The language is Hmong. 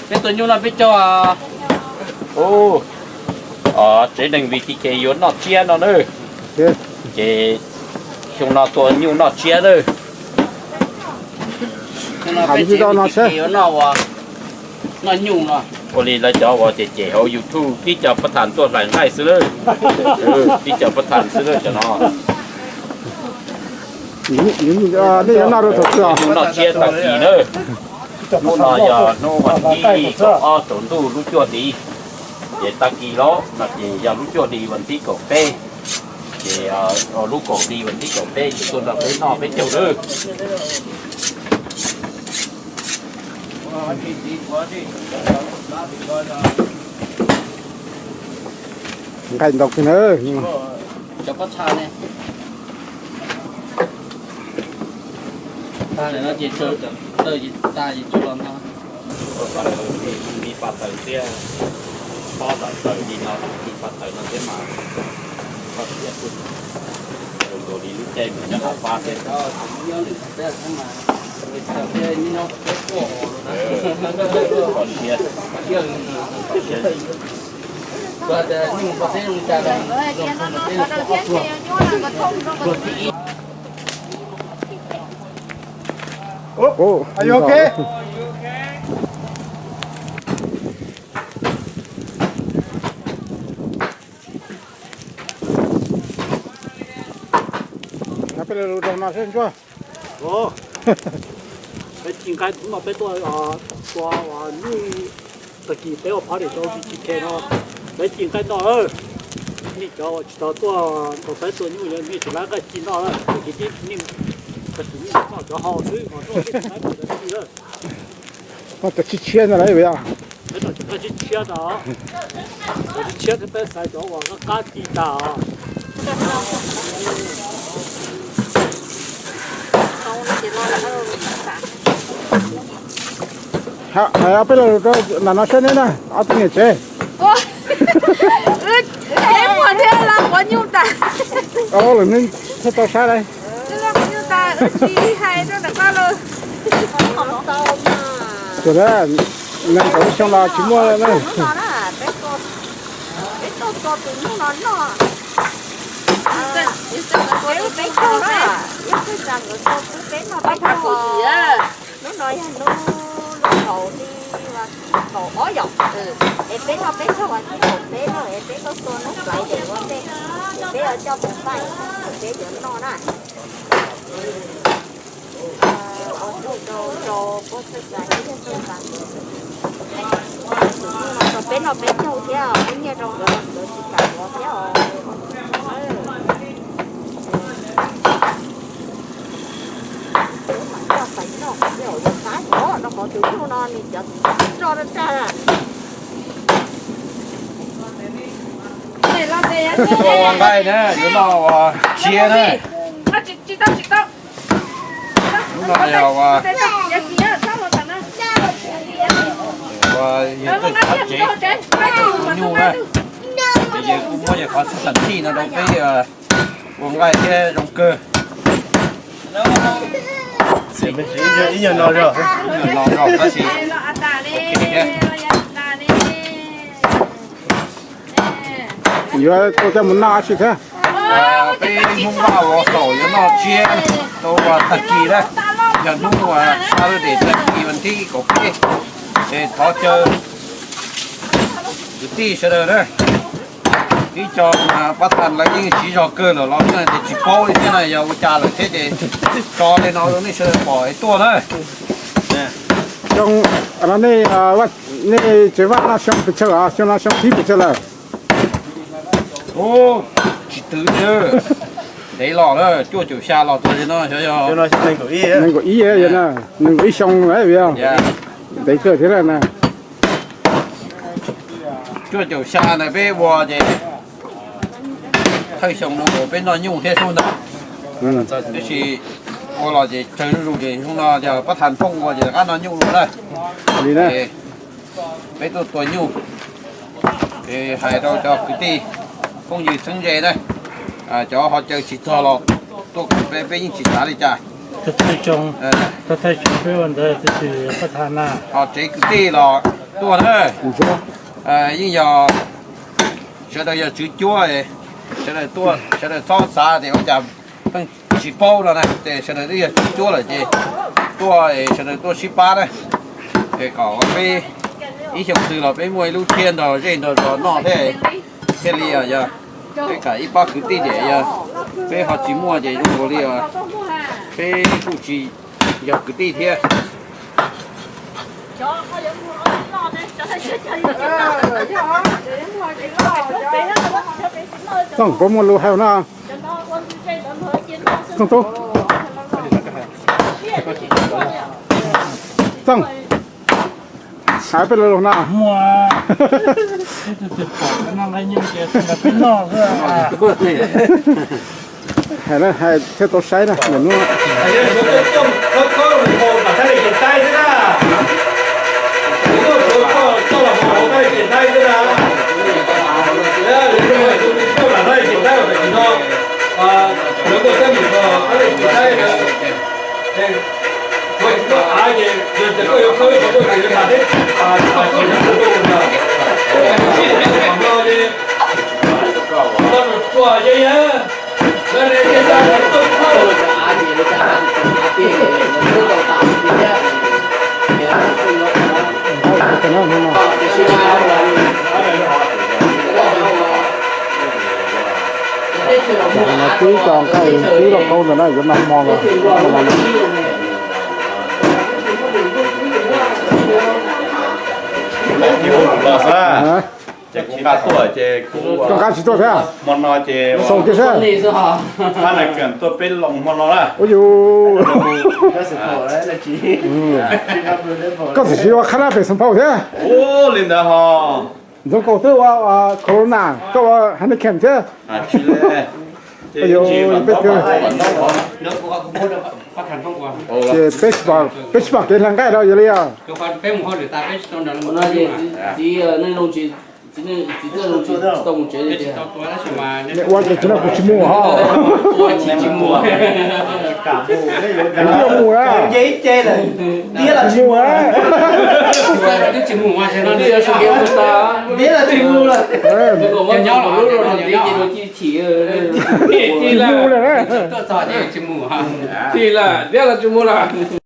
Peb tua nyuj no peb coj, tsev neeg Vis Tis Khes yuav noj tsiab no na. Ces xyoo no tua nyuj noj tsiab na. Ua li lawv cov uas cem cem hauv YouTube tib co pab tham tuaj hlais nqaij xwb lawm. Tib co pab tham xwb lawm cov no. Nyuj noj tsiab tag kis na. Hnub no yog hnub vas thib kaum ob tsaus ntuj lub cuaj hli. Ces tag kis los no ces yog lub cuaj hli vas thib kaum peb. Ces lub kaum hli vas thib kaum peb ces tuaj nrog peb noj peb caug lawm. Nqaij ntau kawg na. Li pa taws thiab, pob taws li no, li pa taws no thiab mas, koj thiab kuj nkaus li lub caij mus nyob hav pab thiab. Are you okay? Peb lug rau no seb Ntsuag. Peb ci nqaij no peb tuaj tua nyuj, tag kis peb ua party rau Vis Tis Khes no, peb ci nqaij noj. Nej cov uas tsis tau tuaj nrog peb tua nyuj los nej tsis laib nqaij ci noj, tag kis tib nej tag kis nej noj cov hau xwb, noj tib nqaij ci lawm. Noj cov tshiab tshiab no lawm yog. Peb noj cov nqaij tshiab tshiab no, cov tshiab tshiab thiab peb xaiv cov uas qab qab ci tas os. Hais ob peb lo lus rau nram no saib neb na, ob tug niam tsev. Tsev muag thiab los quav nyuj tas. Ob lwm hnub thiaj tau saib lauj. Quav nyuj tas wb tsis hais rau ntawm koj lawm. Tsuas na, nees nkaum xyoo los tsis muaj na. Peb tuaj tua tus nyuj no noj. Peb ua peb caug na, ib txwj tsa nkawd tua pub peb noj peb caug. Hnub no yog hnub, hnub kaum hli vas thib kaum ob yom. Es peb noj peb caug vas thib kaum peb na, es peb tuaj tua hnub Friday ua ntej, es peb yuav coj mus faib, peb yuav noj na. Ua tsaug rau, rau puab txhawj txais thiab txhawj txais. Tus nyuj no rau peb noj peb caug thiab, muab nyiaj rau nkawd los nkawd tsis kam yuav thiab os. Mam coj pais noj thiab, yuav qab yuav rau qhov tus nyuj no nws cov roj raj raj. Ua nqaij na, yuav noj ua tsiab na. Hnub no yog ua, ua yog txawj tshab tsev, nyuj na. Ces yawg kuj muab yawg qhov xub xam tij no rau peb ua nqaij thiab zoo kawg. Ib nyuag no zog, ib nyuag no zog tab sis ok thiab. Yuav tau coj mus noj dab tsi thiab? Peb Hmoob Vaj ua xaum yuav noj tsiab rau tag kis na, yog hnub Saturday tag kis vas thib kaum peb. Es thov caw kwv tij sawv daws na, ib co pab tag lawv yeej siv zog kawg lawm los tias tsis paub li thiab na, yog ua cas lawm thiab ces tso li no rau nej sawv daws pom es tuaj na. Xyoo no nej, nej tsev vaj noj xyoo pes tsawg, xyoo no xyoo thib pes tsawg lawm? Tsis twv, ntev los na, cuaj caum xya los txog li no xyov yog nees nkaum ib, nees nkaum ib xyoo lawm, ntev kawg thiab na. Cuaj caum xya ntawd peb ua ces thawj xyoo no uas peb noj nyuj thiab sub ntawd, tab sis ua los ces tsawg zuj zus ces xyoo no yog pab tha phooj ua ces rov qab noj nyuj lawm na. Li na, peb tuaj tua nyuj, hais rau cov kwv tij phooj ywg txheeb ze na, cov ho caw tsis txog los tuaj kuv peb, peb yeej tsis xav li cas. Ho tsev kwv tij los Tuaj na, yeej yog sawv daws yog tswv cuab, sawv daws tuaj, sawv daws txhob xav tias ua cas pheej tsis paub no na, ces sawv daws twb yog tswv cuab lawm ces tuaj es sawv daws tuaj sib pab na, es kom peb ib xyoos twg los peb muaj ib lub tshiab nrog zej nrog zos noj thiab, thiaj li yog peb kam ib pab kwv tij ces yog peb ho tsis muaj ces zoo nkaus li peb kuj tsis yog kwv tij thiab. Txooj, puas muaj lus hais no? Txooj tub. Txooj, hais peb lo lus no. Hais na, hais thiab tau saib na, nim no. Twb tso nqaij twb lauj kaub ntawm na, yuav noj hmo los. Los xwb, ces kuv nqa tuaj ces kuv, koj nqa tsis tuaj thiab? Hmo no ces sau kiag xwb. Qhab na kawm tuaj peb loo hmo no na. Ua yus, koj txawm tsis ua qhab na pem Xeev Phau thiab? Ua li ntawd ho. Ntxoov Kaus twb ua corona, koj ua Heineken thiab. Ua yus, peb twb, ces peb tsis pom kev hla nqaij rau yus li os. Ua ces tsis no kuv tsis mus ho. Kuv twb mus na. Tsis mus na. Tsis mus lawm na. Tsis mus lawm, diab los tsis mus lawm.